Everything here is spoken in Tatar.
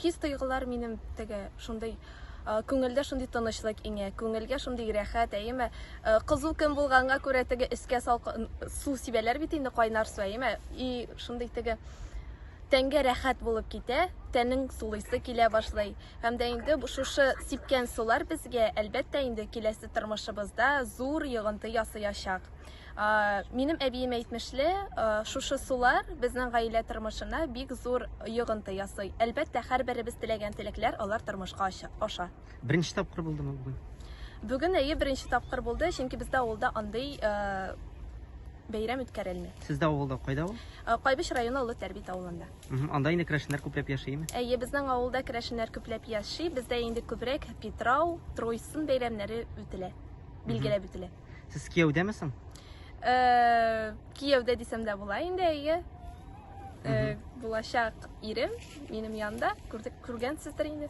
Хис тойгылар минем теге шундый күңелдә шундый тынычлык иңә, күңелгә шундый рәхәт, әйеме? Кызу көн булганга күрә теге өскә салкын су сибәләр бит инде, кайнар су, әйеме? И шундый теге тәнгә рәхәт булып китә, тәнең сулыйсы килә башлый. Һәм дә инде шушы сипкән сулар безгә, әлбәттә инде, киләсе тормышыбызда зур йогынты ясыячак. Минем әбием әйтмешле, шушы сулар безнең гаилә тормышына бик зур йогынты ясый. Әлбәттә, һәрберебез теләгән теләкләр алар тормышка аша. Беренче тапкыр булдымы бүген? Бүген әйе, беренче тапкыр булды, чөнки бездә авылда андый бәйрәм үткәрелми. Сездә авылда кайда ул? Кайбыч районы Олы Тәрбит авылында. Анда инде керәшеннәр күпләп яшиме? Әйе, безнең авылда керәшеннәр күпләп яши. Бездә инде күбрәк Питрау, Тройсын бәйрәмнәре үтелә, билгеләп үтелә. Сез кияүдәме соң? Э, кияүдә дисәм дә була инде, әйе. Э, булачак ирем минем янда, күрдек, күргәнсездер инде.